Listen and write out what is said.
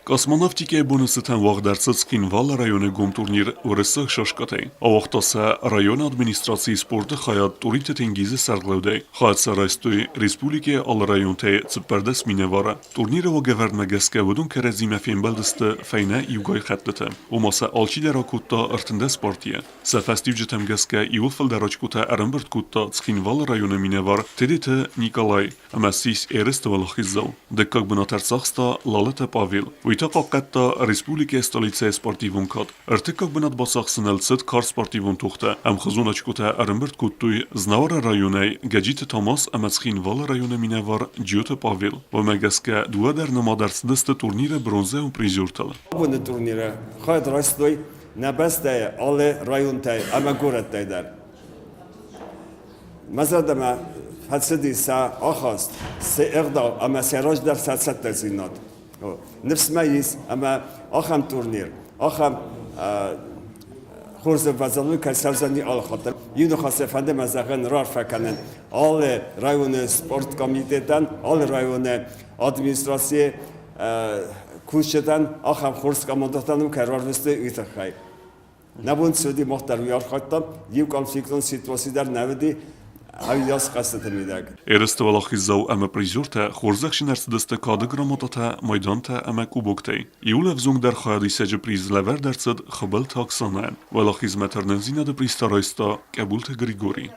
Космонавтикӕйы боны цытӕн уагъд ӕрцыд Цхинвалы районы гом турнир уырыссаг шашкӕтӕй. Ауагъта сӕ районы администрацийы спорты хайад Тъуриты Тенгизы сӕргълӕудӕй. Хайад сӕ райстой республикӕйы алы районтӕй 14 минӕвары. Турниры уагӕвӕрдмӕ гӕсгӕ уыдон кӕрӕдзимӕ фембӕлдысты фӕйнӕ иугай хӕттыты. Ома сӕ алчидӕр акодта 13 партийӕ. Сӕ фӕстиуджытӕм гӕсгӕ иуыл фылдӕр очкотӕ ӕрӕмбырд кодта Цхинвалы районы минӕвар Тедеты Николай ӕмӕ ссис ерысты уӕлахиздзау. Дыккаг бынат ӕрцахста Лалыты Павел. Уый та хъахъхъӕдта республикӕйы столицӕйы спортивон кад. Ӕртыккаг бынат бацахсыныл цыд карз спортивон тохтӕ. Ӕмхуызон очкотӕ ӕрӕмбырд кодтой Знауыры районӕй Гӕджиты Томас ӕмӕ Цхинвалы районы минӕвар Джиоты Павел. Уымӕ гӕсгӕ дыууӕ дӕр нымад ӕрцыдысты турниры бронзӕйон призертыл. Абоны турниры хайад райстой нӕ бӕстӕйы алы районтӕй ӕмӕ горӕттӕй дӕр. Мӕ зӕрдӕмӕ фӕцыди сӕ ахаст, се ӕгъдау ӕмӕ сӕ раздӕр сӕ цӕттӕдзинад. Ныфс мӕ ис, ӕмӕ ахӕм турнир, ахӕм хорз ӕввӕдзӕн кӕй цӕудзӕни алы хатт дӕр. Иу ныхасӕй фӕнды мӕ зӕгъын, раарфӕ кӕнын алы районы спорткомитетӕн, алы районы администрацийы кусджытӕн ахӕм хорз командӕтӕн кӕй рарвыстой, уый тыххӕй. Нӕ бон цы уыди, мах дӕр уый архайдтам, иу конфликтон ситуаци дӕр нӕ уыди, ӕвиас хъӕзтыты мидӕг. Ерысты уӕлахиздзау ӕмӕ призертӕ хорзӕхджын ӕрцыдысты кады грамотатӕ, майдантӕ ӕмӕ кубоктӕй. Иуыл ӕвзонгдӕр хайадисӕджы приз лӕвӕрд ӕрцыд Хыбылты Оксанӕйӕн. Уӕлахизмӕ тырнындзинады приз та райста Къӕбулты Григорий.